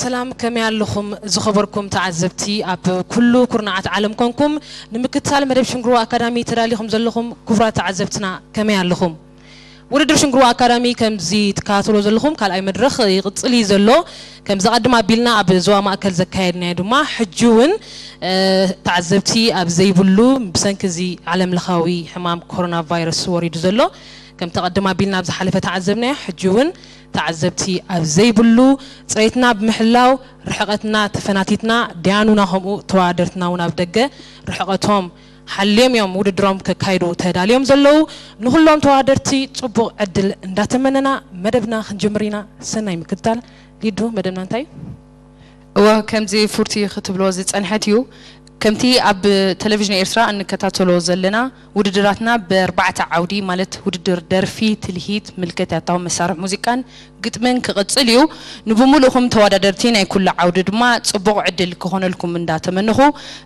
ሰላም፣ ከመይ ኣለኹም ዝኸበርኩም ተዓዘብቲ? ኣብ ኩሉ ኩርናዓት ዓለም ኮንኩም ንምክትታል መደብ ሽንግርዋ ኣካዳሚ ተዳሊኹም ዘለኹም ክቡራት ተዓዘብትና፣ ከመይ ኣለኹም? ውድድር ሽንግርዋ ኣካዳሚ ከምዚ ትከታተሎ ዘለኹም ካልኣይ መድረኽ ይቕጽል እዩ ዘሎ። ከምዚ ቀድም ኣቢልና ኣብ ዞባ ማእከል ዘካየድናዮ ድማ፣ ሕጂ እውን፣ እ፣ ተዓዘብቲ ኣብ ዘይብሉ፣ ብሰንኪ እዚ ዓለም ለኻዊ ሕማም ኮሮና ቫይረስ ወሪዱ ዘሎ፣ ከምቲ ቀድም ኣቢልና ኣብ ዝሓለፈ ተዓዘብናዮ፣ ሕጂ እውን ተዓዘብቲ ኣብ ዘይብሉ፣ ጽሬትና ብምሕላው፣ ርሕቐትና ተፈናቲትና፣ ዲያኑና ከምኡ ተወዳደርትና እውን ኣብ ደገ ርሕቐቶም ሓልዮም እዮም ውድድሮም ከካይዱ ተዳልዮም ዘለዉ። ንኹሎም ተወዳደርቲ ጽቡቕ ዕድል እንዳተመነና መደብና ክንጅምር ኢና። ሰናይ ምክትታል። ሊዱ፣ መደብና እንታይ እዩ? እወ፣ ከምዚ ፉርቲ ክትብሎ ዝጸንሐት እዩ። ከምቲ ኣብ ቴሌቪዥን ኤርትራ እንከታተሎ ዘለና፣ ውድድራትና ብኣርባዕተ ዓውዲ፣ ማለት ውድድር ደርፊ፣ ትልሂት፣ ምልክት ያታዊ መሳርሒ ሙዚቃን ግጥምን ክቕጽል እዩ። ንብምሉእኹም ተወዳደርቲ ናይ ኩሉ ዓውዲ ድማ ጽቡቕ ዕድል ክኾነልኩም እንዳተመነኹ፣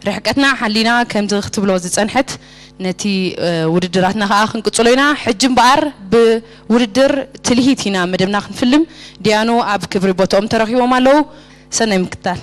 ርሕቀትና ሓሊና ከምዚ ክትብሎ ዝጸንሐት፣ ነቲ፣ እ፣ ውድድራትና ከኣ ክንቅጽሎ ኢና። ሕጂ እምበኣር ብውድድር ትልሂት ኢና መደብና ክንፍልም። ዲያኑ ኣብ ክብሪ ቦትኦም ተረኺቦም ኣለዉ። ሰናይ ምክትታል።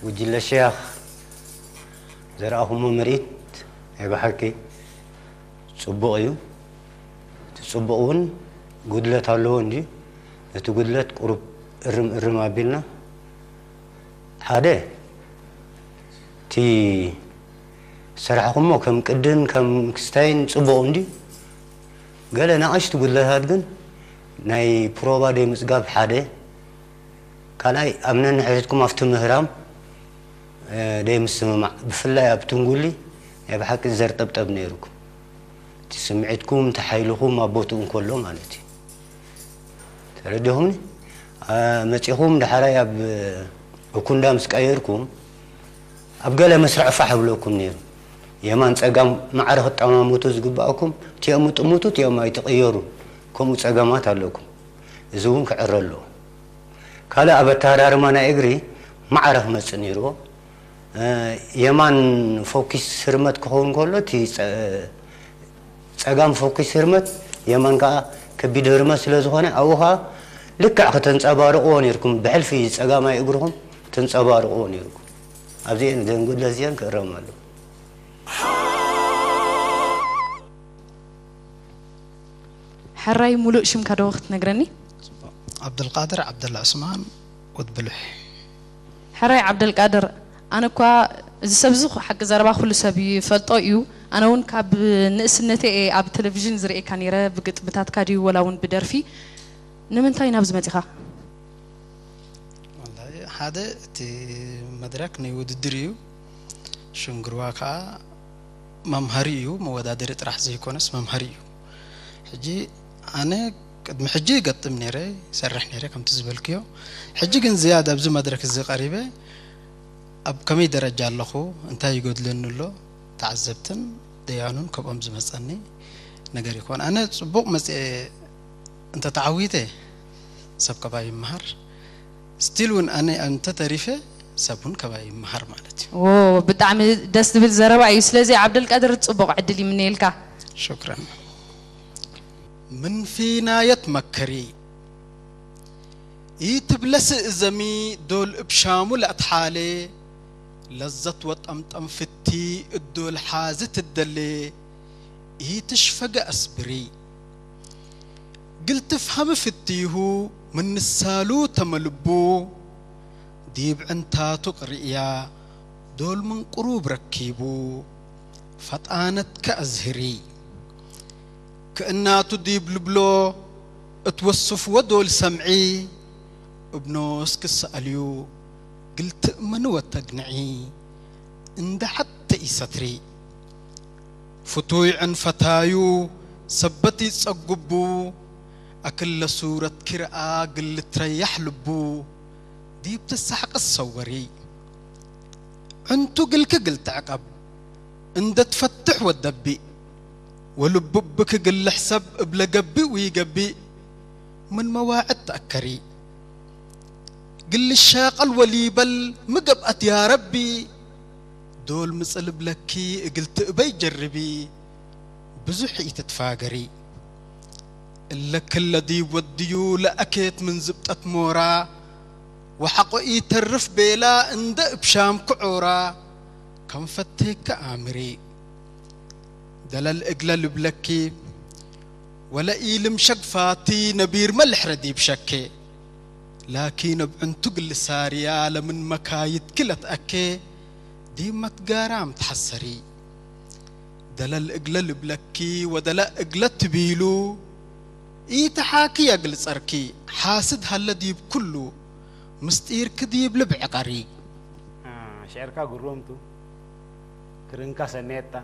ጉጅለ ሸያኽ ዘርኣኹሞ ምርኢት ናይ ብሓቂ ጽቡቕ እዩ። እቲ ጽቡቕ እውን ጉድለት ኣለዎ እንጂ፣ ነቲ ጉድለት ቁሩብ እርም እርም ኣቢልና፣ ሓደ፣ እቲ ዝሰራሕኹሞ ከም ቅድን ከም ክስታይን ጽቡቕ እንድዩ። ገለ ንኣሽቱ ጉድለታት ግን፣ ናይ ፕሮባ ደይ ምጽጋብ ሓደ፣ ካልኣይ ኣብ ነንሕድሕድኩም ኣብቲ ምህራም፣ እ፣ ደይ ምስምማዕ፣ ብፍላይ ኣብ ትንጉሊ ናይ ብሓቂ ዘርጠብጠብ ነይሩኩም። እቲ ስምዒትኩም፣ እቲ ሓይልኹም ኣብ ቦትኡ እንከሎ ማለት እዩ። ተረዲኹምኒ? ኣ፣ መጺኹም ደሓራይ ኣብ እኩንዳ ምስ ቀየርኩም፣ ኣብ ገለ መስርዕ ፋሕ ኣብለኩም ነይሩ። የማን ጸጋም ማዕረ ክትጠማመቱ ዝግባኣኩም፣ እቲኦም ጥሙቱ፣ እቲኦም ኣይትቕየሩ። ከምኡ ጸገማት ኣለኩም። እዚ እውን ክዕረ ኣለዎ። ካልእ ኣብ ኣተሃራርማ ናይ እግሪ ማዕረ ክመጽእ ነይርዎ። የማን ፎኪስ ህርመት ክኸውን ከሎ እቲ ጸጋም ፎኪስ ህርመት የማን ከኣ ከቢድ ህርመት ስለ ዝኾነ ኣብኡ ከኣ ልክዕ ከተንጸባርቕዎ ነይርኩም። ብሕልፊ ጸጋማይ እግርኹም ተንጸባርቕዎ ነይርኩም። ኣብዚአን ዘን ጉድለት እዚአን ክእረም ኣለዎ። ሕራይ ሙሉእ ሽምካ ዶ ክትነግረኒ? ዓብደልቃድር ዓብደላ ዑስማን ወድ ብሉሕ። ሕራይ ዓብደልቃድር፣ ኣነ እኳ እዚ ሰብ እዚ ሓቂ ዘረባ ኩሉ ሰብ ይፈልጦ እዩ። ኣነ እውን ካብ ንእስነተይ እየ ኣብ ቴሌቪዥን ዝርእየካ ነይረ፣ ብግጥምታትካ ድዩ ወላ እውን ብደርፊ። ንምንታይ ናብዚ መጺኻ? ሓደ እቲ መድረክ ናይ ውድድር እዩ። ሽንግርዋ ከዓ መምሃሪ እዩ። መወዳደሪ ጥራሕ ዘይኮነስ መምሃሪ እዩ። ሕጂ ኣነ ቅድሚ ሕጂ ይገጥም ነይረ፣ ይሰርሕ ነይረ ከምቲ ዝበልክዮ። ሕጂ ግን ዝያዳ ኣብዚ መድረክ እዚ ቀሪበ ኣብ ከመይ ደረጃ ኣለኹ፣ እንታይ ይጎድለኒ ኣሎ፣ ተዓዘብትን ደያኑን ከምኦም ዝመፀኒ ነገር ይኮን። ኣነ ፅቡቕ መፅአ እንተተዓዊተ ሰብ ከባ ይመሃር፣ ስቲል እውን ኣነ እንተተሪፈ ሰብ እውን ከባ ይመሃር ማለት እዩ። ዎ ብጣዕሚ ደስ ዝብል ዘረባ እዩ። ስለዚ ዓብደልቃድር ፅቡቕ ዕድል ይምነየልካ። ሽክረን። ምን ፊናየት መከሪ ኢትብለስ እዘሚ ዶል እብ ሻሙ ለእትሓሌ ለዘት ወጠምጠም ፍቲ እዶል ሓዚ ትደሌ ኢትሽፈገ ኣስብሪ ግል ትፍሃሚ ፍትይሁ ምን ንሳሉ ተመልቡ ዲብ ዕንታቱ ቅርእያ ዶል ምን ቅሩብ ረኪቡ ፈጣነትከ ኣዝህሪ ክእናቱ ዲብ ልብሎ እት ወስፍወ ዶል ሰምዒ እብ ኖስክ ሰኣልዩ ግል ትእመኒ ወተግንዒ እንደ ሐተ ኢሰትሪ ፍቱይ ዕን ፈታዩ ሰበት ኢጸጉቡ ኣክለ ሱረትኪ ረኣ ግል ልትረያሕ ልቡ ዲብ ትሳሕቅ ሰወሪ ዕንቱ ግልኪ ግል ትዕቀብ እንደ ትፈትሕ ወደቢእ ወልቡ ብክ ግል ሕሰብ እብለ ገቢእ ውይገቢእ ምን መዋዕድ ተኣከሪ ግል ሻቀል ወሊበል ምገብኣት ያረቢ ዶል ምጽል እብለኪ እግል ትእበይ ጀርቢ ብዙሕ ኢትትፋገሪ እለ ክለ ዲብ ወድዩ ለኣኬት ምን ዝብጠት ሞራ ወሐቆ ኢተርፍ ቤላ እንደ እብ ሻምኪ ዖራ ከም ፈቴከ ኣምሪ ደለል እግለ ልብለኪ ወለ ኢልምሸግ ፋቲ ነቢርመ ልሕረ ዲብ ሸኬ ላኪን እብ ዕንቱ ግል ሳርያ ለምን መካይድኪ ለትኣኬ ዲብ መትጋራም ተሐሰሪ ደለል እግለ ልብለኪ ወደለ እግለ ትቢሉ ኢተሓክየ እግል ጸርኪ ሓስድ ሀለ ዲብ ኩሉ ምስጢርኪ ዲብ ልብዒ ቀሪ። ሽዕርካ ግሩምቱ ክርንካ ሰኔታ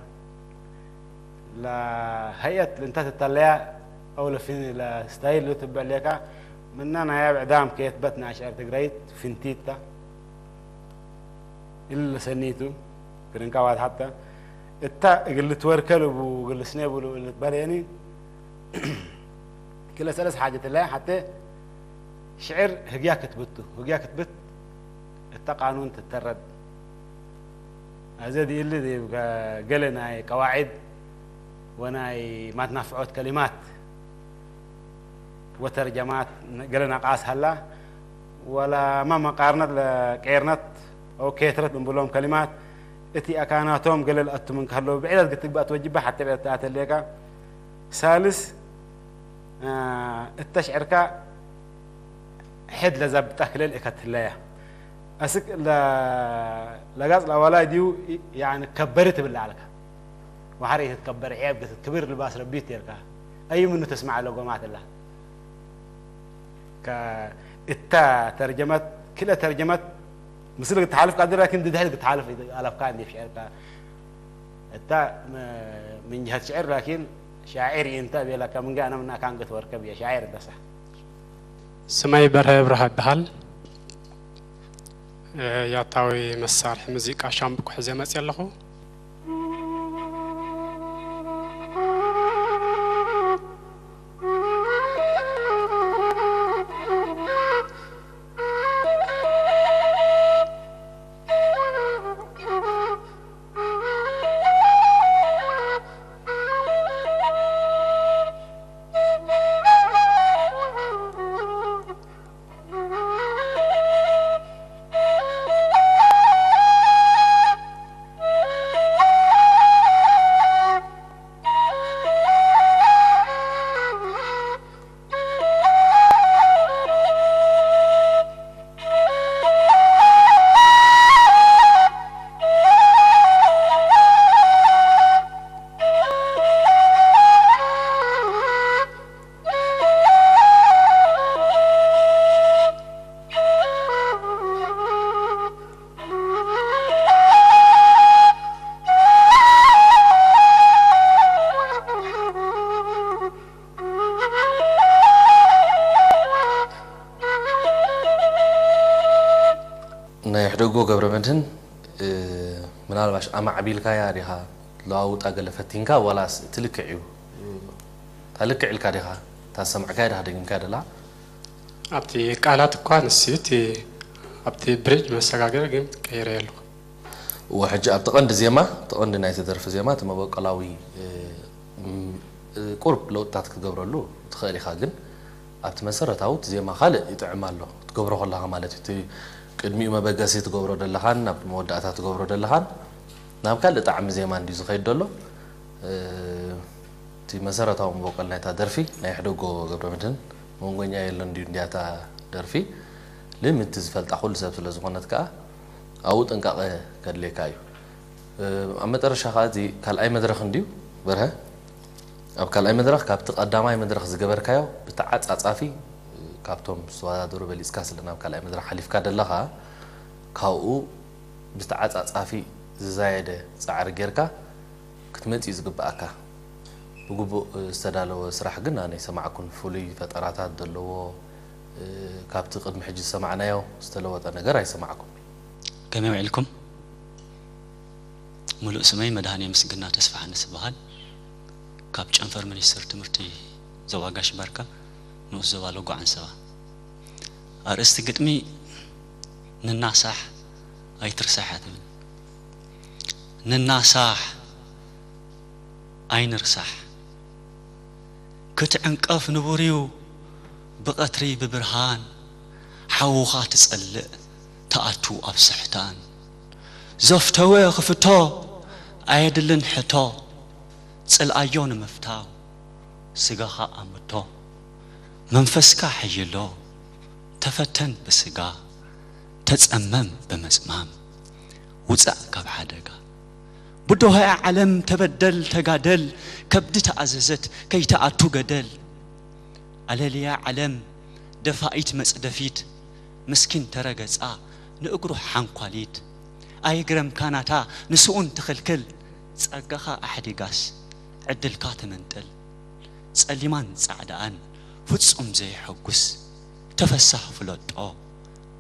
ለሀየት እንተ ትተለያ ኣው ለፊን ለስታይል ትበዕ ሌካ ምና ናይ ኣብ ዕዳም ከየትበት ናይ ሽዕር ትግራይት ፍንቲታ ኢሉ ለሰኒቱ ክርንካ ዋት ሓታ እታ እግል ትወርከ ልቡ እግል ስኔ ብሉ እልትበለየኒ ክለ ሰለስ ሓጀት ላይ ሓተ ሽዕር ህግያ ክትብቱ ህግያ ክትብት እታ ቃኑን ትተረድ ኣዘ ድኢሊ ገለ ናይ ቀዋዒድ ወናይ ማትናፍዖት ከሊማት ወተርጀማት ገለ ናቃስ ሃላ ወላ ማ መቃርነት ለቄርነት ኦ ኬትረት እንብሎም ከሊማት እቲ ኣካናቶም ገለ ልኣቱ ምን ከህለው ብዕለት ክትግባእ ትወጅባ ሓተ ብዕለት ተኣተሌካ ሳልስ እተሽዕርካ ሕድ ለዛብጣ ክልል እከትለያ ኣስክ ለጋጽ ለዋላይ ዲዩ ከበሪ ትብል ኣለካ ወሓረ ይትትከበር ዕየብ ግትት ክብር ልባስ ረቢት የርካ ኣይ ምኑ ተስማዕ ለጎማት ኣላ እታ ተርጀመት ክለ ተርጀመት ምስል ክትሓልፍ ቃድር ላኪን ድድሕል ክትሓልፍ ኣለፍካ እንዲ ሽዕርካ እታ ምን ጅሀት ሽዕር ላኪን ሻዒር እዩ እንተ ቤለካ ምንጋ ኣነ ምና ካን ክትወርከብ እየ ሻዒር እንተሳ ስመይ በርሀ ብርሃ ይበሃል። ያታዊ መሳርሒ ሙዚቃ ሻምብቆ ሒዘ መፅየ ኣለኹ። ጎ ገብረ መድህን፣ ምናልባሽ ኣማዕቢልካያ ዲኻ? ለዋውጣ ገለ ፈቲንካ ዋላስ እቲ ልክዕ እዩ? እታ ልክዕ ኢልካ ዲኻ? እታ ዝሰማዕካያ ዲኻ ደጊምካያ ደላ? ኣብቲ ቃላት እኳ ንስቲ ኣብቲ ብሪጅ መሰጋገሪ ግን ቀይረ ኣለኹ። እወ፣ ሕጂ ኣብቲ ቀንዲ ዜማ፣ እቲ ቀንዲ ናይቲ ደርፊ ዜማ፣ እቲ መበቆላዊ ቁርብ ለውጥታት ክትገብረሉ ትኽእል ኢኻ። ግን ኣብቲ መሰረታዊ እቲ ዜማ ካልእ ይጥዕም ኣሎ ክትገብሮ ከለኻ ማለት እዩ። እቲ ቅድሚኡ መበገሲ ትገብሮ ደለኻን ናብ መወዳእታ ትገብሮ ደለኻን ናብ ካልእ ጣዕሚ ዜማ እንድዩ ዝኸይድ ደሎ። እቲ መሰረታዊ መበቆል ናይታ ደርፊ ናይ ሕደጎ ገብረመድህን መንጎኛ የለን ድዩ እንድያ እታ ደርፊ ልምንቲ ዝፈልጣ ኩሉ ሰብ ስለ ዝኾነት ከኣ ኣብኡ ጥንቃቐ ከድልየካ እዩ። ኣብ መጠረሻ ከኣ እዚ ካልኣይ መድረኽ እንድዩ በርሀ፣ ኣብ ካልኣይ መድረኽ ካብቲ ቀዳማይ መድረኽ ዝገበርካዮ ብተዓጻጻፊ ካብቶም ዝተወዳደሩ በሊጽካ ስለ ናብ ካልኣይ መድረኽ ሓሊፍካ ደለኻ ካብኡ ብተዓጻጻፊ ዝዛየደ ጻዕሪ ጌርካ ክትመጽእ እዩ ዝግብኣካ። ብግቡእ ዝተዳለወ ስራሕ ግን ኣነ ኣይሰማዕኩን። ፍሉይ ፈጠራታት ዘለዎ ካብቲ ቅድሚ ሕጂ ዝሰማዕናዮ ዝተለወጠ ነገር ኣይሰማዕኩን። ከመይ ውዒልኩም? ሙሉእ ስመይ መድሃኔ ምስግና ተስፋሃንስ እበሃል። ካብ ጨንፈር ሚኒስትር ትምህርቲ ዞባ ጋሽ ባርካ ንኡስ ዞባ ሎጎ ዓንሰባ። ኣርእስቲ ግጥሚ ንናሳሕ ኣይትርሳሕ እያ ትብል። ንናሳሕ ኣይንርሳሕ። ክትዕንቀፍ ንቡር እዩ ብቐትሪ ብብርሃን ሓውኻ ትጸልእ ትኣቱ ኣብ ስሕታን። ዘፍተወ ክፍቶ ኣየድልን ሕቶ ጽልኣዮ ንምፍታው ስጋኻ ኣምቶ መንፈስካ ሕይሎ ተፈተን ብስጋ ተጸመም ብምጽማም ውጻእ ካብ ሓደጋ። ብዶሃያ ዓለም ተበደል ተጋደል ከብዲ ተኣዘዘት ከይትኣቱ ገደል። ኣለልያ ዓለም ደፋኢት መጽደፊት ምስኪን ተረገጻ ንእግሩ ሓንኳሊት። ኣይግረምካ ናታ ንስኡን ትኽልክል ጸጋኻ ኣሕዲጋስ ዕድልካ ትምንጥል። ጸሊማን ጻዕዳኣን ፍጹም ዘየሐጉስ ተፈሳህ ፍለጦ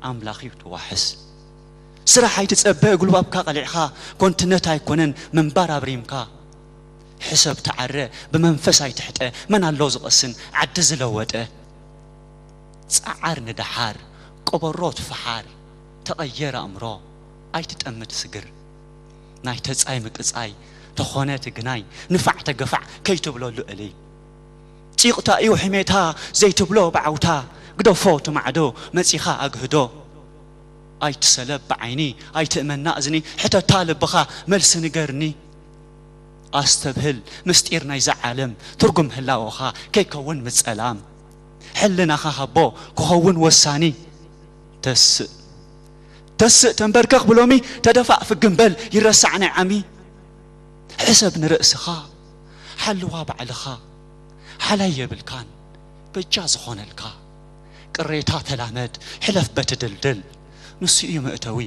ኣምላኽዩ ትዋሕስ። ስራሕ ኣይትጸበ ጉልባብካ ቀሊዕኻ ኮንትነት ኣይኮነን ምንባር ኣብሪምካ። ሕሰብ ተዓረ ብመንፈስ ኣይትሕጠ መን ኣሎ ዝቐስን ዓዲ ዝለወጠ። ጸዓር ንደሓር ቆበሮ ትፈሓር ተቐየር ኣእምሮ ኣይትጠምት ስግር። ናይ ተጻይ ምቅጻይ ተኾነ ትግናይ ንፋዕ ተገፋዕ ከይትብለሉ እልይ። ጺቕታ እዩ ሕሜታ ዘይትብሎ ብዓውታ ግደፎ ትማዕዶ መጺኻ ኣግህዶ። ኣይትሰለብ ብዓይኒ ኣይትእመና እዝኒ ሕተታ ልብኻ መልሲ ንገርኒ። ኣስተብህል ምስጢር ናይዛ ዓለም ትርጉም ህላወኻ ከይከውን ምጸላም። ሕልናኻ ሃቦ ክኸውን ወሳኒ። ተስእ ተስእ ተንበርከኽ ብሎሚ ተደፋእ ፍግም በል ይረሳዕ ናይ ዓሚ። ሕሰብ ንርእስኻ ሓልዋ ባዕልኻ ሓላይ የብልካን በጃ ዝኾነልካ። ቅሬታ ተላመድ ሕለፍ በቲ ድልድል ንሱ እዩ መእተዊ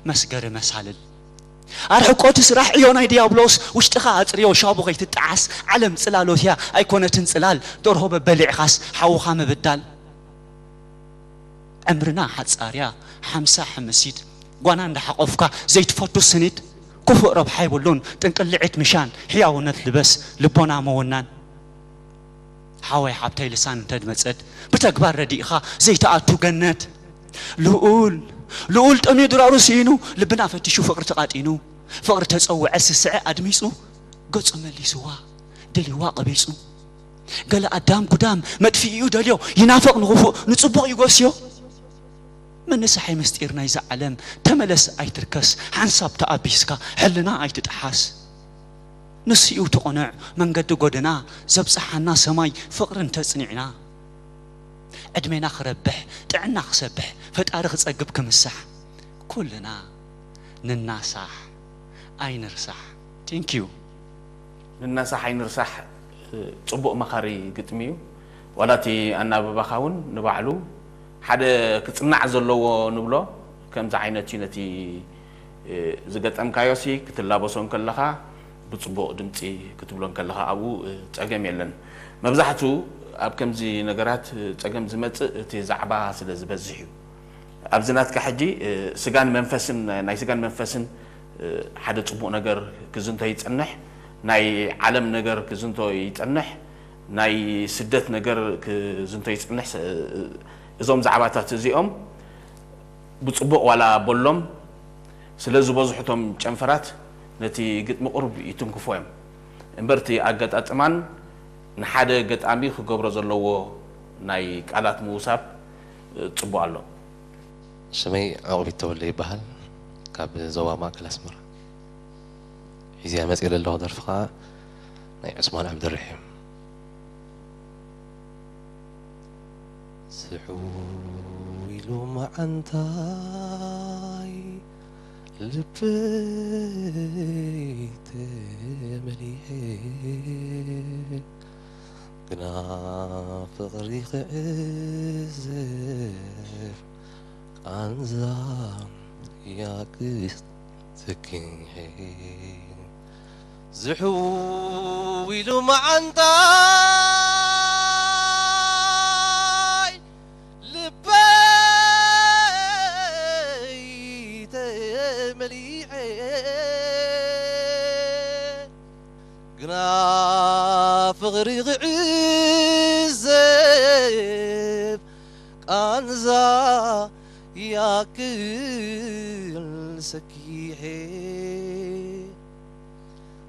መስገሪ መሳልል። ኣርሕቆ እቲ ስራሕ ዕዮ ናይ ድያብሎስ ውሽጥኻ ኣጽርዮ ሻቡ ከይትጠዓስ። ዓለም ጽላሎት እያ ኣይኮነትን ጽላል ደርሆ በበሊዕኻስ ሓውኻ ምብዳል። ዕምርና ሓጻርያ ሓምሳ ሕምሲት ጓና እንዳሓቆፍካ ዘይትፈቱ ስኒት። ክፉእ ረብሓ የብሉን ጥንቅልዒት ምሻን ሕያውነት ልበስ ልቦና ምውናን። ሓወይ ሓብተይ ልሳን እንተድመጸት ብተግባር ረዲእኻ ዘይትኣቱ ገነት። ልኡል ልኡል ጠምዩ ድራሩ ስኢኑ ልብና ፈቲሹ ፍቕሪ ተቓጢኑ። ፍቕሪ ተጸውዐ ስስዐ ኣድሚጹ ገጹ መሊስዋ ደልይዋ ቀቢጹ። ገለ ኣዳም ጉዳም መጥፊኢኡ ደልዮ ይናፈቕ ንኽፉእ ንጽቡቕ ይጎስዮ። ምንሳሐይ ምስጢር ናይዛ ዓለም ተመለስ ኣይትርከስ ሓንሳብ ተኣቢስካ ሕልና ኣይትጥሓስ። ንስኡ ትቕኑዕ መንገዲ ጎደና ዘብጽሓና ሰማይ ፍቕሪ እንተጽኒዕና። ዕድሜና ክረብሕ ጥዕና ክሰብሕ ፈጣሪ ክጸግብ ክምሳሕ ኩልና ንናሳሕ ኣይንርሳሕ። Thank you። ንናሳሕ ኣይንርሳሕ ጽቡቕ መኻሪ ግጥሚ እዩ። ዋላ እቲ ኣናብባኻ እውን ንባዕሉ ሓደ ክጽናዕ ዘለዎ ንብሎ ከምዚ ዓይነት እዩ። ነቲ ዝገጠምካዮሲ ክትላበሶ እንከለኻ ብጽቡቕ ድምጺ ክትብሎ እንከለኻ ኣብኡ ጸገም የለን። መብዛሕቱ ኣብ ከምዚ ነገራት ጸገም ዝመጽእ እቲ ዛዕባ ስለ ዝበዝሕ እዩ። ኣብዚ ናትካ ሕጂ፣ እ፣ ስጋን መንፈስን፣ ናይ ስጋን መንፈስን፣ እ፣ ሓደ ጽቡቕ ነገር ክዝንቶ ይጸንሕ፣ ናይ ዓለም ነገር ክዝንቶ ይጸንሕ፣ ናይ ስደት ነገር ክዝንቶ ይጸንሕ። ስ-፣ እዞም ዛዕባታት እዚኦም ብጽቡቕ ዋላ በሎም፣ ስለ ዝበዝሑ እቶም ጨንፈራት ነቲ ግጥሚ ቁሩብ ይትንክፎ እዮም። እምበር እቲ ኣገጣጥማን ንሓደ ገጣሚ ክገብሮ ዘለዎ ናይ ቃላት ምውሳብ፣ እ፣ ጽቡቕ ኣሎ። ሽመይ ዑቕቢት ተወልደ ይበሃል። ካብ ዞባ ማእከል ኣስመራ። ሒዝያ መጺኤ ዘለኹ ደርፊ ኸኣ ናይ ዑስማን ዓብደልረሒም። ስሕው ኢሉ መዓንታይ ልበይ ተመሊሐ፣ ግና ፍቕሪ ክዕዘብ ቃንዛ ያቅስ ተኪሐ። ዝሕው ኢሉ መዓንታይ ልበይ ተመሊሐ፣ ግና ፍቕሪ ክዕዘብ ቃንዛ ያክል ሰኪሐ።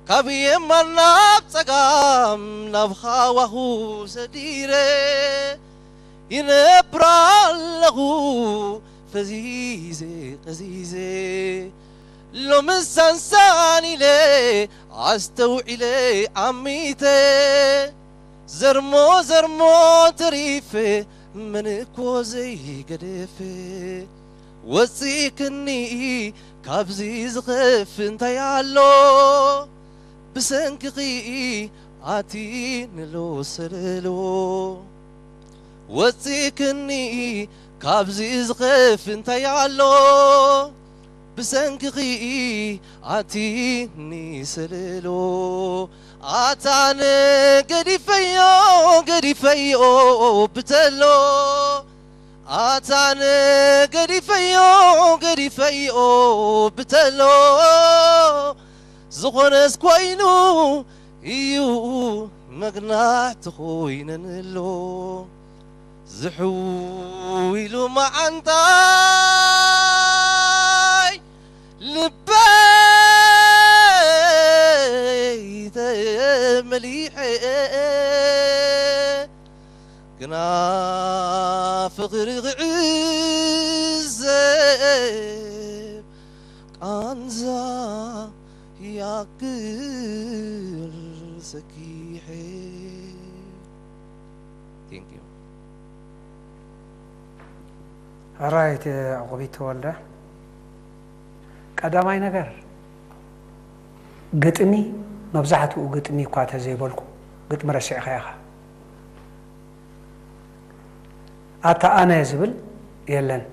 ካብ የማን ናብ ጸጋም ናብ ሃዋሁ ሰዲረ ይነብር ኣለኹ ፈዚዘ ቀዚዘ። ሎሚ ሳንሳን ኢለ ኣስተውዒለ ዓሚተ፣ ዘርሞ ዘርሞ ተሪፈ መን እኮ ዘይገደፈ። ወፂእክኒ ካብዚ ዝኸፍ እንታይ ኣሎ? ብሰንክኺ ኣቲ ንሎ ሰለሎ። ወፂእክኒ ካብዚ ዝኸፍ እንታይ ኣሎ? ብሰንክኺ ኣቲኒ ሰለሎ። ኣታነ ገዲፈዮ ገዲፈዮ ብተሎ። ኣታነ ገዲፈዮ ገዲፈዮ ብተሎ። ዝኾነስ ኮይኑ እዩ መግናሕቲ ኮይነንሎ። ዝሕው ኢሉ መዓንታይ ልበይ ተመሊሐ፣ ግና ፍቕሪ ክዕዘብ ቃንዛ ያክል ሰኪሐ። Thank you። ሕራይ እቲ ዕቑቢት ተወልደ። ቀዳማይ ነገር፣ ግጥሚ፣ መብዛሕትኡ ግጥሚ እኳ ተዘይበልኩ፣ ግጥሚ ረሲዕኻ ኢኻ። ኣታ ኣነ ዝብል የለን።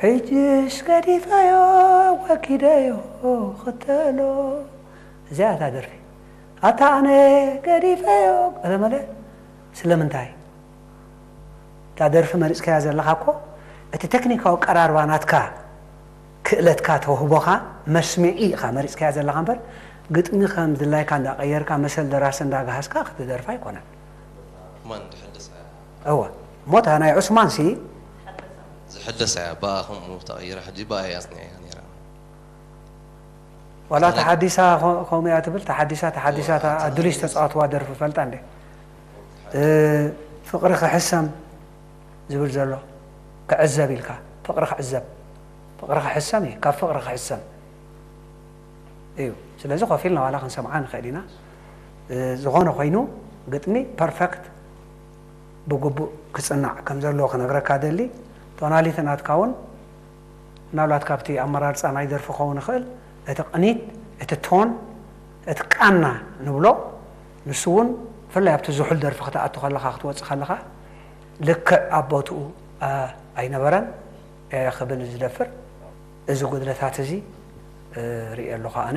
ሕጅስ ገዲፈዮ ወኪደዮ ኽተሎ። እዚኣ እታ ደርፊ። ኣታ ኣነ ገዲፈዮ፣ ገለ መለ። ስለምንታይ? እታ ደርፊ መሪጽካያ ዘለኻ እኮ፣ እቲ ቴክኒካዊ ኣቀራርባ ናትካ፣ ክእለትካ፣ ተውህቦኻ፣ መስሚዒ ኢኻ መሪጽካያ ዘለኻ እምበር፣ ግጥሚ ከም ድላይካ እንዳቐየርካ፣ መሰል ደራሲ እንዳገሃስካ ክትደርፋ ኣይኮነን። ማን ትሕደስ እያ? እወ። እሞ እታ ናይ ዑስማን ሲ? ዝሕደስ እያ፣ ብኣ ከምኡ ተቐይራ፣ ሕጂ ብኣ እያ ኣጽኒዐያ ነይራ። ዋላ ኣነ ተሓዲሳ ኸ-፣ ከምኡ እያ ትብል፣ ተሓዲሳ፣ ተሓዲሳ፣ እወ፣ እታ ኣታ ኣዱሊስ ተጻወትዋ ደርፊ ፈልጣ እንዴ? እ፣ ፍቕሪ ክሕሰም ዝብል ዘሎ፣ ክዕዘብ ኢልካ፣ ፍቕሪ ክዕዘብ፣ ፍቕሪ ክሕሰም እዩ፣ ካብ ፍቕሪ ክሕሰም እዩ። ስለዚ ኮፍ ኢልና ዋላ ክንሰምዓ ንኽእል ኢና። እ፣ ዝኾነ ኮይኑ ግጥሚ ፐርፈክት ብግቡእ ክጽናዕ ከም ዘለዎ ክነግረካ ደሊ። ቶናሊቲ ናትካ እውን ምናልባት ካብቲ ኣመራርጻ ናይ ደርፊ ክኸውን ይኽእል። እቲ ቅኒት፣ እቲ ቶን፣ እቲ ቃና ንብሎ፣ ንሱ እውን ብፍላይ ኣብቲ ዝሑል ደርፊ ክትኣቱ ከለኻ፣ ክትወጽእ ከለኻ፣ ልክዕ ኣብ ቦትኡ፣ ኣ፣ ኣይነበረን፣ እ፣ ክብል ዝደፍር፣ እዚ ጉድለታት እዚ፣ እ፣ ርእየ ኣለኹ ኣነ።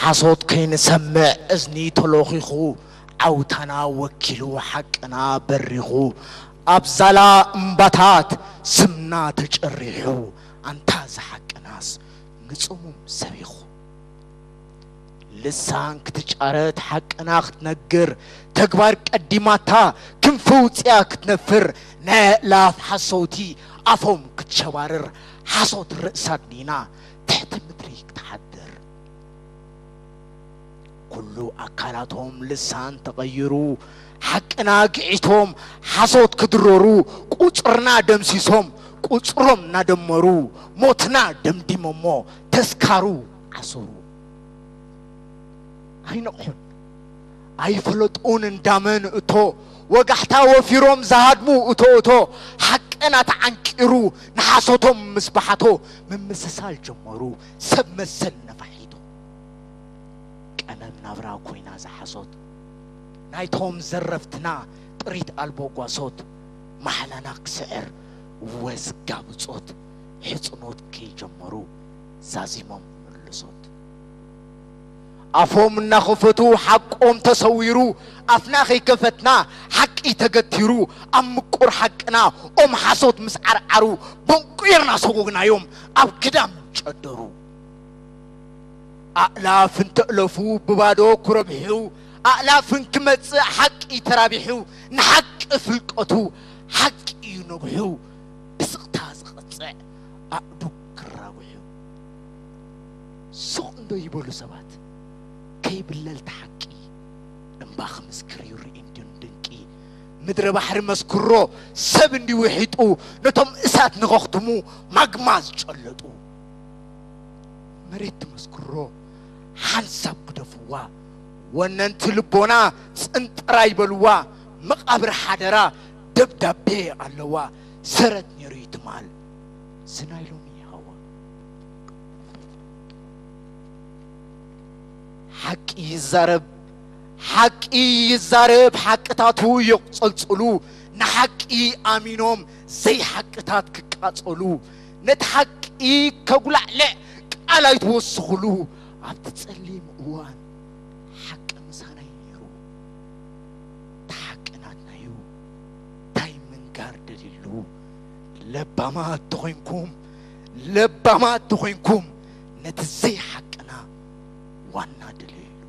ሓሶት ከይንሰምዕ እዝኒ ተሎኺኹ፣ ዓውታና ወኪሉ ሓቅና በሪኹ፣ ኣብ ዛላ እምባታት ስምና ተጨሪሑ፣ ኣንታ ዝሓቅናስ ንጽሙም ሰቢኹ። ልሳን ክትጫረት ሓቅና ክትነግር፣ ተግባር ቀዲማታ ክንፊ ውጽያ ክትነፍር፣ ናይ ኣእላፍ ሓሰውቲ ኣፎም ክትሸባርር፣ ሓሶት ርእሳ ኣድኒና ትሕቲ ምድሪ ክትሓድር። ኩሉ ኣካላቶም ልሳን ተቐይሩ፣ ሓቅና ግዒቶም ሓሶት ክድረሩ፣ ቁጽርና ደምሲሶም ቁጽሮም እናደመሩ፣ ሞትና ደምዲሞሞ ተስካሩ ዓሰሩ። ኣይነቕሑን ኣይፈለጡን እንዳመን እቶ፣ ወጋሕታ ወፊሮም ዝሃድሙ እቶ እቶ፣ ሓቅና ተዓንቂሩ ንሓሶቶም ምስባሓቶ፣ ምምስሳል ጀመሩ ሰብ መሰል ነፋሒቶ። ቀመም ናብራ ኮይና ዝሓሶት ናይቶም ዘረፍትና ጥሪት ኣልቦ ጓሶት፣ ማሕላና ክስዕር ወዝጋ ብጾት፣ ሕጽኖት ከይጀመሩ ዛዚሞም ምልሶት። ኣፎም እናኸፈቱ ሓቆም ተሰዊሩ፣ ኣፍና ከይከፈትና ሓቂ ተገቲሩ፣ ኣብ ምቁር ሓቅና ኦም ሓሶት ምስ ዓርዓሩ፣ ቦንቁርና ሰጎግናዮም ኣብ ግዳም ጨደሩ። ኣእላፍ እንተእለፉ ብባዶ ክረብሑ፣ ኣእላፍ እንክመጽእ ሓቂ ተራቢሑ፣ ንሓቂ ፍልቀቱ ሓቂ እዩ ነግሑ፣ ብስቕታ ዝቐጽዕ ኣእዱግ ክራጉሑ። ሱቕ እንዶ ይበሉ ሰባት ከይብለል ተሓቂ፣ እምባ ክምስክር ይርኢ እንድን ድንቂ። ምድረ ባሕሪ መስክሮ ሰብ እንዲ ውሒጡ፣ ነቶም እሳት ንኸኽትሙ ማግማ ዝጨለጡ። መሬት ትመስክሮ ሓንሳብ ግደፍዋ፣ ወነንቲ ልቦና ጽንጥራ ይበልዋ፣ መቓብር ሓደራ ደብዳቤ ኣለዋ፣ ሰረት ነይሩ እዩ ትማል ዝናይ ሎሚ ሃዋ። ሓቂ ይዛረብ፣ ሓቂ ይዛረብ፣ ሓቅታቱ የቑጸልጽሉ፣ ንሓቂ ኣሚኖም ዘይሓቅታት ክቃጸሉ፣ ነቲ ሓቂ ከጉላዕልዕ ቃል ኣይትወስኹሉ። ኣብቲ ጸሊም እዋን ሓቂ ምሳና እዩ ነይሩ፣ እቲ ሓቂ ናትና እዩ። እንታይ ምንጋር ደልዩሉ? ለባማት ተኾይንኩም፣ ለባማት ተኾይንኩም፣ ነቲ ዘይሓቅና ዋና ደልዩሉ።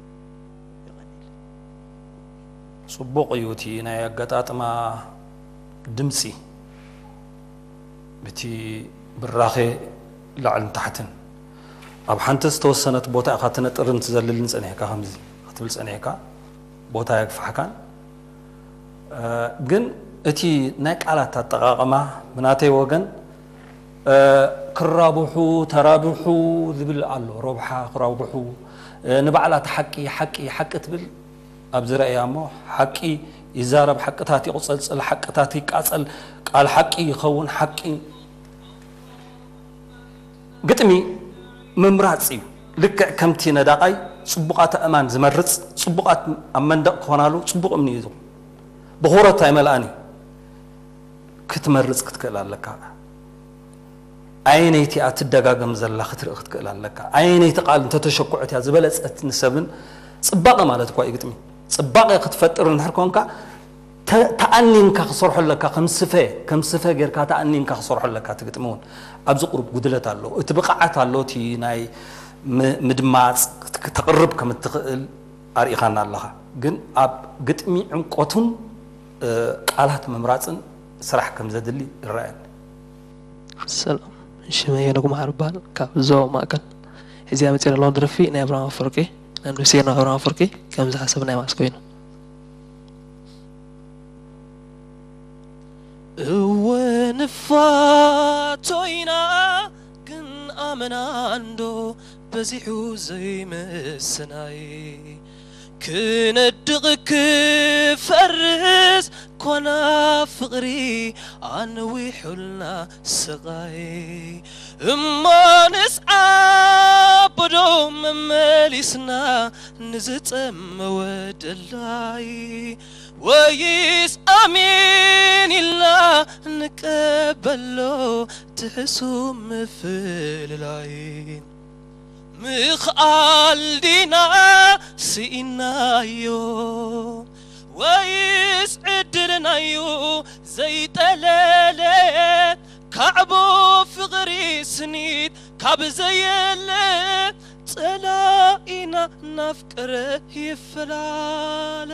የቐንየለይ። ጽቡቕ እዩ እቲ ናይ ኣገጣጥማ ድምጺ፣ ብቲ ብራኸ ላዕልን ታሕትን ኣብ ሓንቲ ዝተወሰነት ቦታ ኢኻ ትነጥርን ትዘልልን ጸኒሕካ፣ ከምዚ ክትብል ጸኒሕካ፣ ቦታ የግፋሕካን። እ፣ ግን እቲ ናይ ቃላት ኣጠቓቕማ ብናተይ ወገን፣ እ፣ ክራብሑ፣ ተራብሑ ዝብል ኣሎ። ረብሓ ክራብሑ፣ እ፣ ንባዕላ እቲ ሓቂ፣ ሓቂ፣ ሓቂ ትብል ኣብዚ ረእያ እሞ፣ ሓቂ ይዛረብ፣ ሓቅታት ይቑጸልጽል፣ ሓቅታት ይቃጸል፣ ቃል ሓቂ ይኸውን፣ ሓቂ ግጥሚ ምምራጽ እዩ። ልክዕ ከምቲ ነዳቓይ ጽቡቓት ኣእማን ዝመርጽ፣ ጽቡቓት ኣብ መንደቕ ክኾናሉ ጽቡቕ እምኒ እዩ። ብኹረት ኣይመልኣን እዩ። ክትመርጽ ክትክእል ኣለካ። ኣየነይቲ እያ ትደጋገም ዘላ ክትርኢ ክትክእል ኣለካ። ኣየነይቲ ቃል እንተተሸኩዐት እያ ዝበለጸት ንሰብን፣ ጽባቐ ማለት እኳ እዩ ግጥሚ። ጽባቐ ክትፈጥር እንድሕር ኮንካ፣ ተ-፣ ተኣኒንካ ክሰርሖ ኣለካ። ከም ስፈ፣ ከም ስፈ ጌርካ ተኣኒንካ ክሰርሖ ኣለካ። እቲ ግጥሚ እውን ኣብዚ ቁሩብ ጉድለት ኣሎ። እቲ ብቕዓት ኣሎ፣ እቲ ናይ ም-፣ ምድማጽ፣ ክት-፣ ክተቕርብ ከም እትኽእል ኣርኢኻና ኣለኻ። ግን ኣብ ግጥሚ ዕምቆቱን፣ እ፣ ቃላት ምምራጽን ስራሕ ከም ዘድሊ ይረኣየኒ። ሰላም፣ ሽመይ ሄኖክ መሓሪ እበሃል፣ ካብ ዞባ ማእከል። ሕዚኣ መጺኣ ዘለኹ ደርፊ ናይ ኣብርሃም ኣፈወርቂ፣ ናይ ነብስሄር ናይ ኣብርሃም ኣፈወርቂ፣ ከምዚ ሓሳብ ናይ መዓስ ኮይኑ። እወ ንፋቶ ኢና፣ ግን ኣመና እንዶ በዚሑ ዘይምስናይ። ክነድቕ ክፈርስ ኮና ፍቕሪ ኣንዊሑልና ስቓይ። እሞ ንስዓቦ ዶ መመሊስና ንዝጠመወ ደላይ? ወይስ ኣሜን ኢልና ንቀበሎ ትሕሱ ምፍልላይ? ምኽኣል ዲና ስኢናዮ፣ ወይስ ዕድልናዩ ዘይጠለለ? ካዕቦ ፍቕሪ ስኒት ካብ ዘየለ፣ ጸላኢና ናፍቅረ ይፈላለ።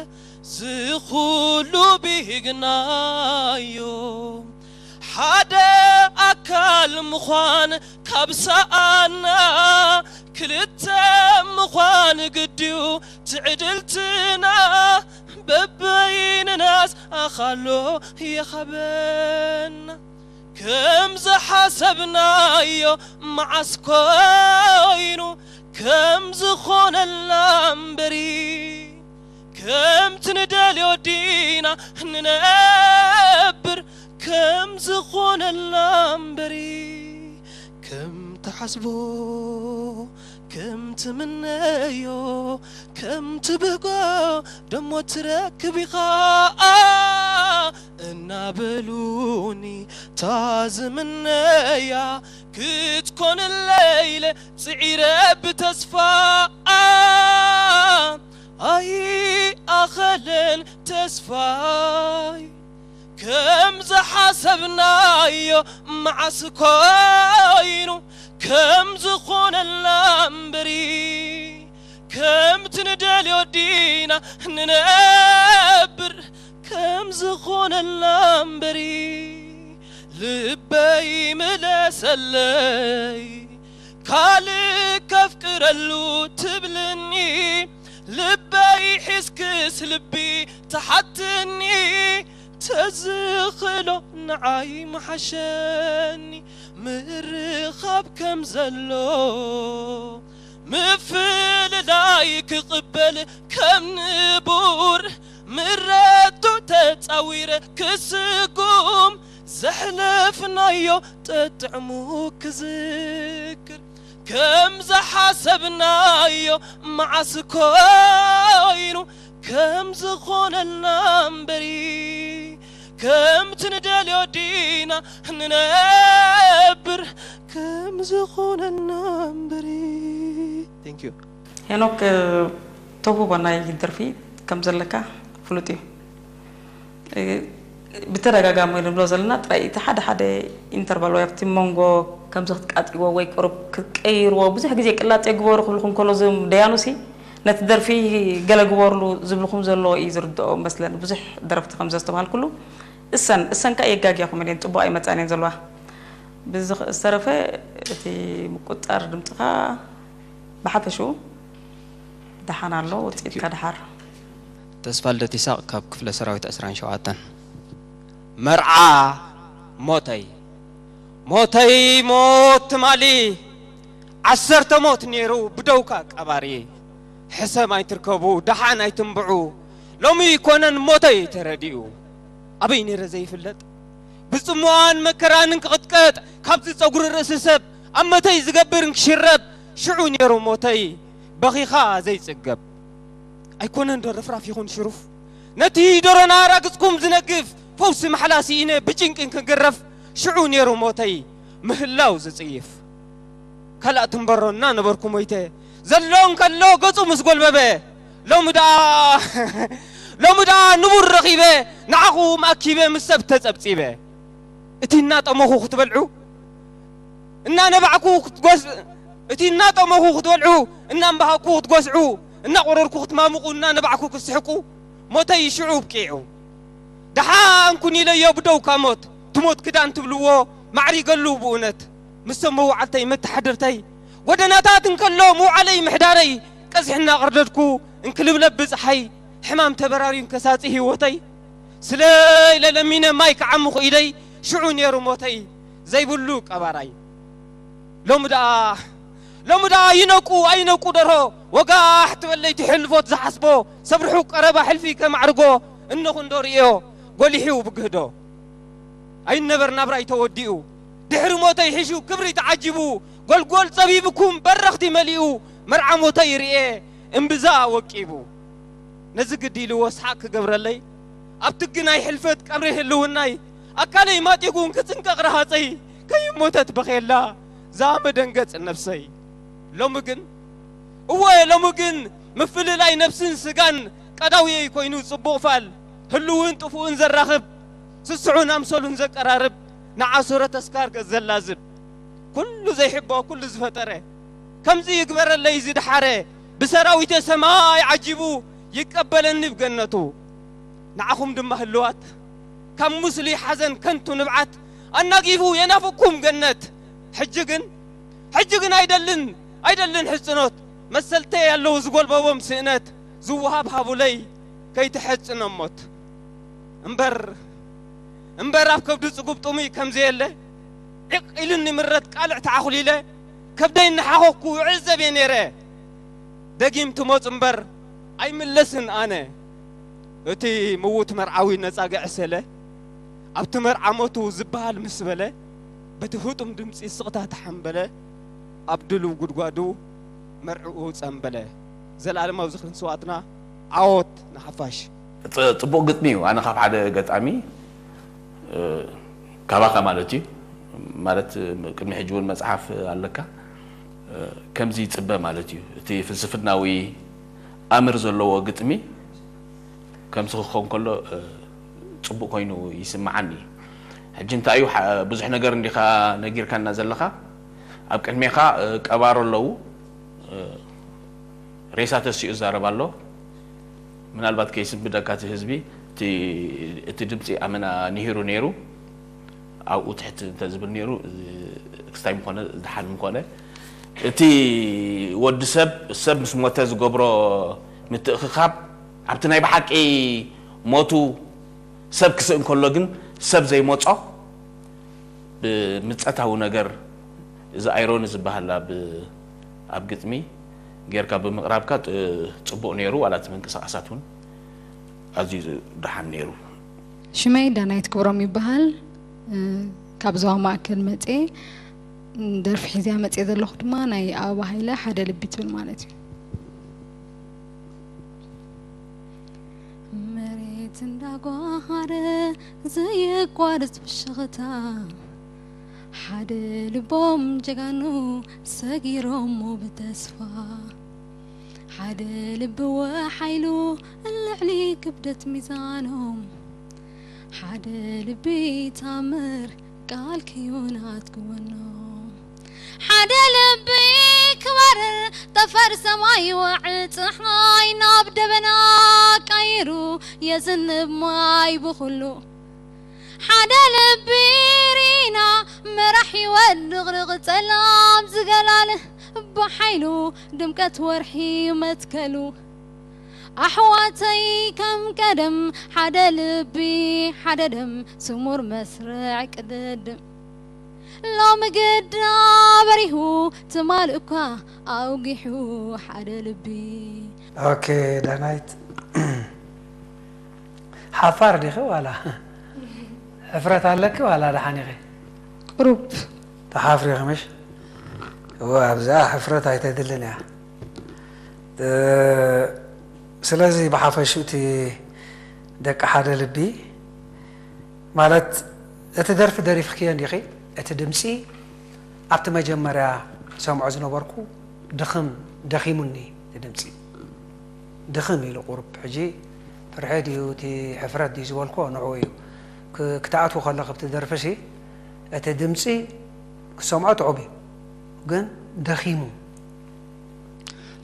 ዝኹሉ ብሂግናዮ፣ ሓደ ኣካል ምዃን ካብ ሰኣና፣ ክልተ ምዃን ግድዩ ትዕድልትና። በበይንናስ ኣኻሎ የኸበና። ከም ዝሓሰብናዮ መዓስ ኮይኑ፣ ከም ዝኾነልና እምበሪ፣ ከምቲ ንደልዮ ዲና ንነብር፣ ከም ዝኾነልና እምበሪ፣ ከም ትሓስቦ፣ ከም ትምነዮ፣ ከም ትብህጎ፣ ደሞ ትረክብ ኢኻ እናበሉኒ፣ ታዝምነያ ክትኮንለይ ኢለ ጽዒረ ብተስፋ። ኣይኣኸለን ተስፋይ፣ ከም ዝሓሰብናዮ መዓስ ኮይኑ፣ ከም ዝኾነልና እምበሪ፣ ከምቲ ንደልዮ ዲና ንነብር፣ ከም ዝኾነልና እምበሪ፣ ልበይ ምለሰለይ። ካልእ ከፍቅረሉ ትብልኒ፣ ልበይ ሒዝክስ ልቢ ትሓትኒ። ተዝኽእሎ ንዓይ ምሓሸኒ፣ ምርኻብ ከም ዘሎ ምፍልላይ ክቕበል ከም ንቡር፣ ምረቱ ተጻዊረ ክስጉም፣ ዘሕለፍናዮ ጠጥዕሙ ክዝክር። ከም ዝሓሰብናዮ መዓስ ኮይኑ፣ ከም ዝኾነልና እምበሪ፣ ከምቲ ንደልዮ ዲና ንነብር፣ ከም ዝኾነልና እምበሪ። Thank you። ሄኖክ፣ ተውህቦ ናይ ደርፊ ከም ዘለካ ፍሉጥ እዩ። ብተደጋጋሚ ንብሎ ዘለና ጥራይ፣ እቲ ሓደ ሓደ ኢንተርቫል ወይ ኣብቲ መንጎ ከምዚ ክትቃጥይዎ ወይ ቁሩብ ክትቀይርዎ ብዙሕ ግዜ ቅላጽ ግበሩ ክብልኩም ከሎ፣ እዞም ደያኑሲ ነቲ ደርፊ ገለ ግበርሉ ዝብልኩም ዘሎ እዩ ዝርድኦ መስለኒ። ብዙሕ ደረፍቲ ከም ዘስተብሃልኩሉ፣ እሰን እሰን ከኣ የጋግያኹም እየን፣ ጽቡቕ ኣይመጻን እየን ዘለዋ። ብዝኽ-፣ ዝተረፈ እቲ ምቁጽጻር ድምጽኻ ብሓፈሽኡ ደሓን ኣሎ፣ ውጽኢትካ ደሓር። ተስፋ ልደት ይስሐቅ ካብ ክፍለ ሰራዊት ዕስራን ሸውዓተን። መርዓ ሞተይ፣ ሞተይ ሞት ትማሊ፣ ዓሰርተ ሞት ነይሩ ብደውካ ቀባሪ። ሕሰም ኣይትርከቡ፣ ደሓን ኣይትንብዑ፣ ሎሚ ይኮነን ሞተይ ተረዲኡ። ኣበይ ነይረ ዘይፍለጥ፣ ብጽምዋን መከራን እንክቕጥቀጥ፣ ካብዚ ጸጉሪ ርእሲ ሰብ ኣብ መተይ ዝገብር እንክሽረብ፣ ሽዑ ነይሩ ሞተይ በኺኻ ዘይጽገብ። ኣይኮነን ዶ ርፍራፍ ይኹን ሽሩፍ፣ ነቲ ደሮና ራግጽኩም ዝነግፍ፣ ፈውሲ ማሕላ ስኢነ ብጭንቂ እንክግረፍ፣ ሽዑ ነይሩ ሞተይ ምህላው ዝጽይፍ። ካልእ ትንበሮ እናነበርኩ ሞይተ፣ ዘሎ እንከሎ ገጹ ምስ ጎልበበ፣ ሎሚ ደኣ፣ ሎሚ ደኣ ንቡር ረኺበ፣ ንዓኹም ኣኪበ ምስ ሰብ ተጸብጺበ። እቲ እናጠመኹ ክትበልዑ፣ እናነባዕኩ ክትጎስ-፣ እቲ እናጠመኹ ክትበልዑ፣ እናንባሃኩ ክትጎስዑ፣ እናቆረርኩ ክትማሙቑ፣ እናነባዕኩ ክትስሕቁ፣ ሞተይ ሽዑ ኣብቂዑ። ደሓን ኩን ኢለዮ ብደውካ ሞት፣ ትሞት ክዳን ትብልዎ፣ ማዕሪገሉ ብእውነት። ምስ ሰብ መውዓልተይ መተሓድርተይ፣ ጎደናታት እንከሎ ምውዓለይ ምሕዳረይ፣ ቀዚሕ እናቐርደድኩ እንክልብለብ ብፀሓይ፣ ሕማም ተበራርዩ እንከሳፂ ህይወተይ፣ ስለ ኢለ ለሚነ ማይ ክዓሙ ክኢደይ፣ ሽዑ ነይሩ ሞተይ ዘይብሉ ቀባራይ። ሎሚ ደኣ፣ ሎሚ ደኣ ይነቁ ኣይነቁ ደርሆ፣ ወጋሕ ትበለይ ትሕልፎት ዝሓስቦ፣ ሰብ ርሑቕ ቀረባ ሕልፊ ከማዕርጎ፣ እነኹ እንዶ ርእዮ፣ ጎሊሑ ብግህዶ። ኣይነበር ናብራይ ተወዲኡ፣ ድሕሪ ሞተይ ሒሹ ክብሪ ተዓጂቡ፣ ጎልጎል ጸቢብኩም በረኽቲ መሊኡ፣ መርዓ ሞተይ ርእየ እምብዛ ወቂቡ። ነዚ ግዲ ኢልዎ ሰሓቕ ክገብረለይ፣ ኣብ ትግናይ ሕልፈት ቀብሪ ህልውናይ፣ ኣካለይ ማጢጉ እንክጽንቀቕ ረሃጸይ፣ ከይሞተት በኼላ ዛ መደንገጽ ነብሰይ። ሎሚ ግን እወ፣ ሎሚ ግን ምፍልላይ ነፍስን ስጋን ቀዳውየይ ኮይኑ ጽቡቕ ፋል ህልውን ጥፉእን ዘራኽብ፣ ስስዑን ኣምሰሉን ዘቀራርብ፣ ንዓሶረ ተስካር ገጽ ዘላዝብ፣ ኩሉ ዘይሕቦ ኩሉ ዝፈጠረ፣ ከምዚ ይግበረለይ ዝደሓረ፣ ብሰራዊተ ሰማይ ዓጂቡ ይቀበለኒ ብገነቱ። ንዓኹም ድማ ህልዋት፣ ካብ ሙስሊ ሓዘን ከንቱ ንብዓት ኣናጊፉ የናፍቅኩም ገነት። ሕጂ ግን፣ ሕጂ ግን ኣይደልን፣ ኣይደልን ሕጽኖት፣ መሰልተይ ኣለዉ ዝጎልበቦም ስእነት፣ ዝወሃብ ሃቡለይ ከይትሐጽኖ ሞት። እምበር፣ እምበር ኣብ ከብዱ ጽጉብ ጥሙይ ከም ዘየለ፣ ዕቕ ኢሉኒ ምረት ቃልዕ ተዓኹሊለ፣ ከብደይ እናሓኾኩ እዕዘብ እየ ነይረ። ደጊም ትሞጽ እምበር ኣይምለስን ኣነ። እቲ ምዉት መርዓዊ ነጻ ገዕሰለ፣ ኣብቲ መርዓ ሞቱ ዝበሃል ምስ በለ፣ በቲ ህጡም ድምጺ ስቕታ ተሓምበለ፣ ኣብ ድሉው ጉድጓዱ መርዕኡ ጸምበለ። ዘለኣለማዊ ዝኽሪ ንስውኣትና፣ ዓወት ንሓፋሽ። ጽ-፣ ጽቡቕ ግጥሚ እዩ። ኣነ ካብ ሓደ ገጣሚ፣ እ፣ ካባኻ ማለት እዩ፣ ማለት ቅድሚ ሕጂ እውን መጽሓፍ ኣለካ፣ እ፣ ከምዚ ይጽበ ማለት እዩ። እቲ ፍልስፍናዊ ኣምር ዘለዎ ግጥሚ ከምዚ ክኸውን ከሎ፣ እ፣ ጽቡቕ ኮይኑ ይስምዓኒ። ሕጂ እንታይ እዩ፣ ሓ-፣ ብዙሕ ነገር እንዲኻ ነጊርካና ዘለኻ። ኣብ ቅድሜኻ፣ እ፣ ቀባሮ ኣለዉ፣ እ፣ ሬሳ ተሲኡ ይዛረብ ኣሎ። ምናልባት ከይስንብደካ እቲ ህዝቢ፣ እቲ፣ እቲ ድምፂ ኣመና ንሂሩ ነይሩ። ኣብኡ ትሕት እንተዝብል ነይሩ፣ እዚ ክስታይ ምኾነ፣ ዝደሓን ምኾነ። እቲ ወዲ ሰብ፣ ሰብ ምስ ሞተ ዝገብሮ ምትእኽኻብ፣ ኣብቲ ናይ ብሓቂ ሞቱ ሰብ ክስእ እንከሎ ግን ሰብ ዘይመጾ፣ ብምጸታዊ ነገር፣ እዚ ኣይሮኒ ዝበሃል ኣብ፣ ኣብ ግጥሚ ጌርካ ብምቕራብካ ጥ-፣ ጽቡቕ ነይሩ። ዋላ እቲ ምንቅስቓሳት እውን ኣዝዩ ደሓን ነይሩ። ሽመይ ዳናይት ክብሮም ይበሃል። እ፣ ካብ ዞባ ማእከል መጽየ። ደርፊ ሒዝያ መጽየ ዘለኹ ድማ ናይ ኣበባ ሃይለ ሓደ ልቢ ትብል ማለት እዩ። መሬት እንዳጓሃረ ዘየቋርጽ ፍሽኽታ፣ ሓደ ልቦም ጀጋኑ ሰጊሮሞ ብተስፋ፣ ሓደ ልቢ ወሓይሉ ልዕሊ ክብደት ሚዛኖም፣ ሓደ ልቢ ታምር ቃል ክዩናት ክወኖም፣ ሓደ ልቢ ክባርር ጠፈር ሰማይ ወዕ ፀሓይ ናብ ደበና ቀይሩ የዝንብ ማይ ብኹሉ፣ ሓደ ልቢ ሪና መራሕ ህይወት ድቕድቕ ጸላም ዝገላል ብሓይሉ ድምቀት ወርሒ መትከሉ ኣሕዋተይ ከም ቀደም ሓደ ልቢ ሓደ ደም ስሙር መስርዕ ቅድድም ሎሚ ግዳ በሪሁ ትማል እኳ ኣውጊሑ ሓደ ልቢ። ኦኬ፣ ዳናይት፣ ሓፋር ዲኺ ዋላ ሕፍረት ኣለኪ ዋላ ደሓን ኢኺ? ቁሩብ። ተሓፍሪ ኢኺ ምሽ? እወ፣ ኣብዚኣ ሕፍረት ኣይተድልን እያ። እ፣ ስለዚ ብሓፈሽኡ እቲ ደቂ ሓደ ልቢ ማለት እቲ ደርፊ ደሪፍክዮ እንዲኺ፣ እቲ ድምፂ ኣብቲ መጀመርያ ሰምዖ ዝነበርኩ ድኽም፣ ደኺሙኒ እቲ ድምፂ። ድኽም ኢሉ ቁሩብ። ሕጂ ፍርሒ ድዩ እቲ ሕፍረት ድዩ ዝበልኮ ንዕኡ እዩ። ክ-፣ ክትኣትዉ ከለኺ ኣብቲ ደርፊ ሲ እቲ ድምፂ ክሰምዖ ጥዑም እዩ፣ ግን ደኺሙ።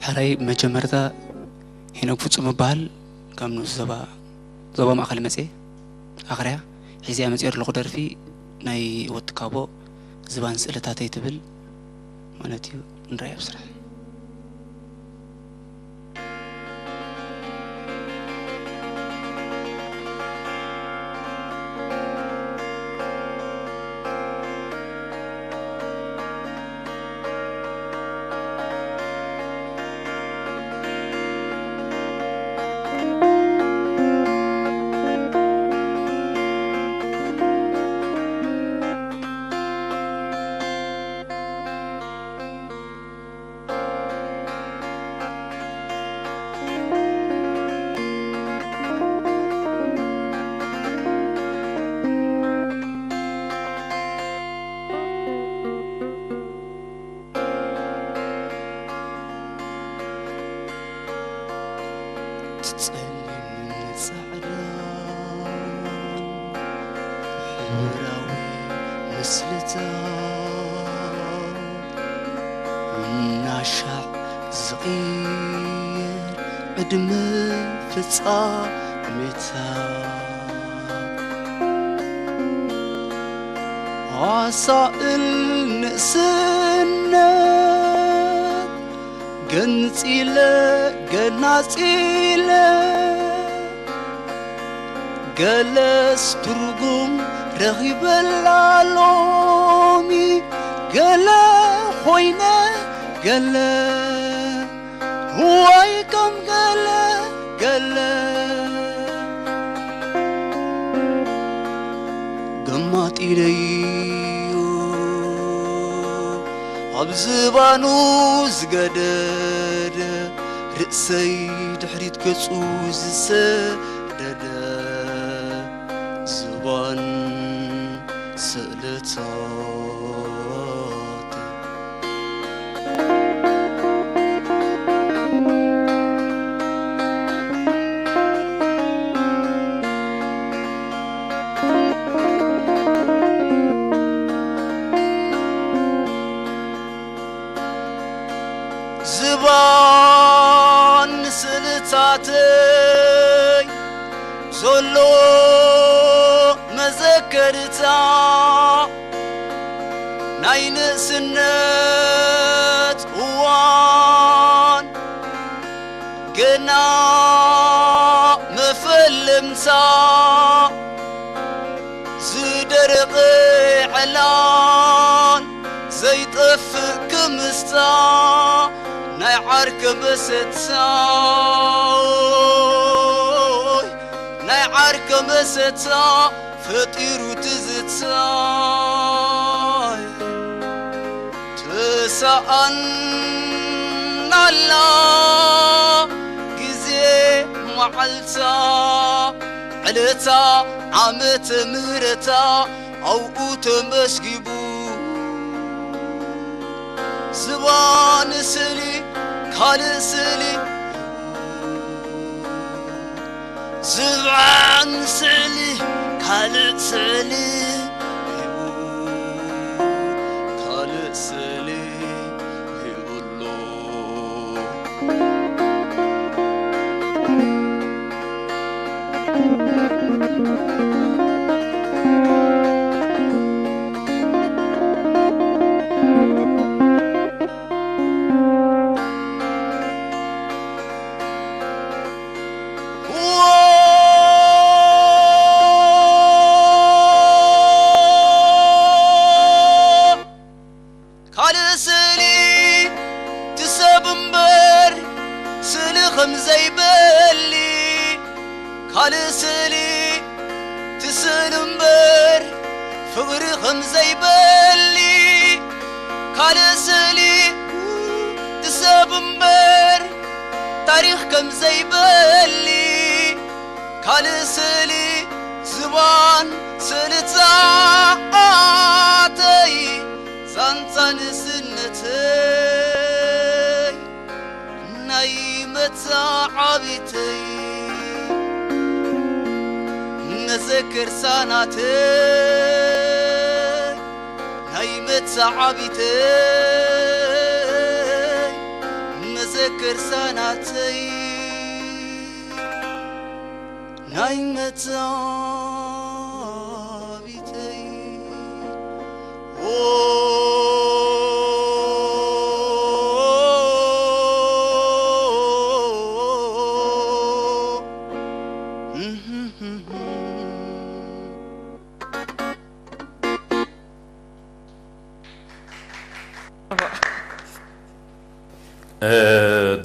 ሕራይ መጀመርታ ሄኖክ ፍጹም እበሃል። ካብ ንኡስ ዞባ፣ ዞባ ማእከል መጽየ። ኣኽርያ ሒዝያ መጽየ ዘለኹ ደርፊ ናይ ወዲ ካቦ ዝባን ስእልታተይ ትብል ማለት እዩ። ንረኣይ ኣብ ስራሕ። ምራዊ ምስልታት እናሻዕ ዝቕየር ዕድመ ፍጻሜታት ኣሳእል ንእስነት ገንጺለ ገናጺለ ገለስ ትርጉም ረኺበላ ሎሚ ገለ ኮይነ ገለ ወይ ከም ገለ ገለ ገማጢለዮ ኣብ ዝባኑ ዝገደደ ርእሰይ ድሕሪት ገጹ ዝሰደደ ዝባን ስእልታት ዝባን ስእልታተይ ዘሎ መዘከርታ ናይ ንእስነት እዋን ገና መፈለምታ ዝደረቐ ዕላል ዘይጠፍእ ክምስታ ናይ ዓርከ መሰታ ናይ ዓርከ መሰታ ፈጢሩ ትዝታ ተሳኣናላ ግዜ መዓልታ ዕለታ ዓመተ ምህረታ ኣብኡ ተመስጊቡ ዝባን ስእሊ ካልእ ስእሊ ዝባን ስእሊ ካልእ ስእሊ ሂቡ ካልእ ስእሊ ሂቡ ኣሎ። ካልእ ስእሊ ትሰብ እምበር ስእሊ ከም ዘይበሊ ካልእ ስእሊ ትስእል እምበር ፍቕሪ ከም ዘይበሊ ካልእ ስእሊ ትሰብ እምበር ታሪኽ ከም ዘይበሊ ካልእ ስእሊ ዝባን ስእልታተይ ዛንታ ንእስነተይ ናይ መተዓቢተይ መዘከርታ ናተይ ናይ መተዓቢተይ መዘከርታ ናተይ ናይ መተዓቢተይ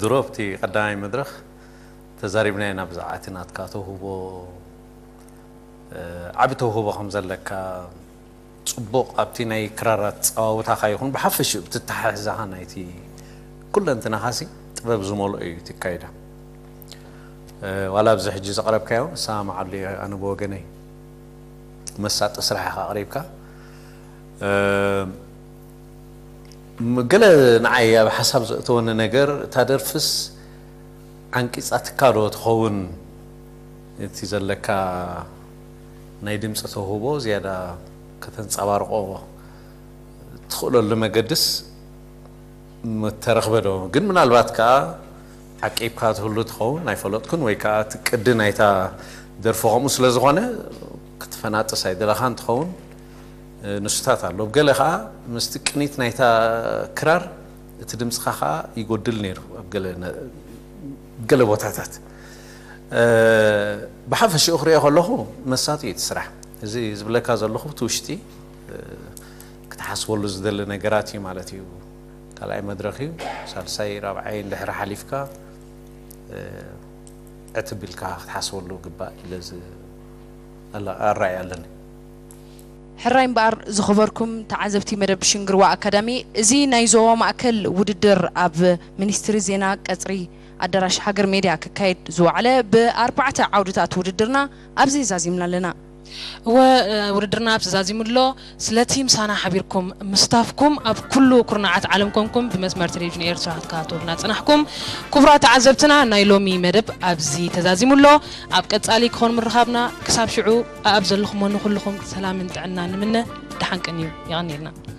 ድሮ ኣብቲ ቀዳማይ መድረኽ ተዛሪብና ኢና ብዛዕባ እቲ ናትካ ተውህቦ ዓቢ ተውህቦ ከም ዘለካ ጽቡቕ ኣብቲ ናይ ክራራት ጸዋውታኻ ይኹን ብሓፈሽኡ ብትተሓሕዛኻ ናይቲ ኩለንትናኻሲ ጥበብ ዝመልኦ እዩ እቲ ኣካይዳ። ዋላ ኣብዚ ሕጂ ዘቕረብካዮ ንሳ መዓሉ ኣነ ብወገነይ መሳጢ ስራሕ ኢኻ ኣቕሪብካ። ገለ ንዓይ ኣብ ሓሳብ ዘእተወኒ ነገር እታ ደርፍስ ዓንቂጻትካ ዶ ትኸውን እቲ ዘለካ ናይ ድምፂ ተውህቦ ዝያዳ ከተንፀባርቆ ትኽእለሉ መገድስ ምተረኽበ ዶ? ግን ምናልባት ከዓ ዓቂብካ ትህሉ ትኸውን ኣይፈለጥኩን፣ ወይ ከዓ እቲ ቅዲ ናይታ ደርፊ ከምኡ ስለ ዝኾነ ክትፈናጥስ ኣይደለኻን ትኸውን። ንሱታት ኣሎ። ገለ ከዓ ምስቲ ቅኒት ናይታ ክራር እቲ ድምፅኻ ከዓ ይጎድል ነይሩ ኣብ ገለ ነ- ገለ ቦታታት። ብሓፈሽኡ ክሪኦ ከለኹ መሳጢ እዩ እቲ ስራሕ። እዚ ዝብለካ ዘለኹ እቲ ውሽጢ ክትሓስበሉ ዝደሊ ነገራት እዩ ማለት እዩ። ካልኣይ መድረኽ እዩ፣ ሳልሳይ ራብዓይ እንድሕር ሓሊፍካ ዕትብ ኢልካ ክትሓስበሉ ግባእ ኢለ ኣራእያ ኣለኒ። ሕራይ እምበኣር ዝኸበርኩም ተዓዘብቲ መደብ ሽንግርዋ ኣካዳሚ፣ እዚ ናይ ዞባ ማእከል ውድድር ኣብ ሚኒስትሪ ዜና ቀጽሪ ኣዳራሽ ሃገር ሜድያ ክካየድ ዝወዓለ ብኣርባዕተ ዓውድታት ውድድርና ኣብዚ ዛዚምና ኣለና። እወ ውድድርና ኣብዚ ዛዚሙ ኣሎ። ስለቲ ምሳና ሓቢርኩም ምስታፍኩም ኣብ ኩሉ ኩርናዓት ዓለም ኮንኩም ብመስመር ቴሌቪዥን ኤርትራ ክትከታተሉና ዝጸናሕኩም ክቡራት ተዓዘብትና ናይ ሎሚ መደብ ኣብዚ ተዛዚሙ ኣሎ። ኣብ ቀጻሊ ክኾን ምርኻብና ክሳብ ሽዑ ኣኣብ ዘለኹሞ ንኹልኹም ሰላምን ጥዕናን ንምነ። ደሓን ቅንዩ። የቐንየልና።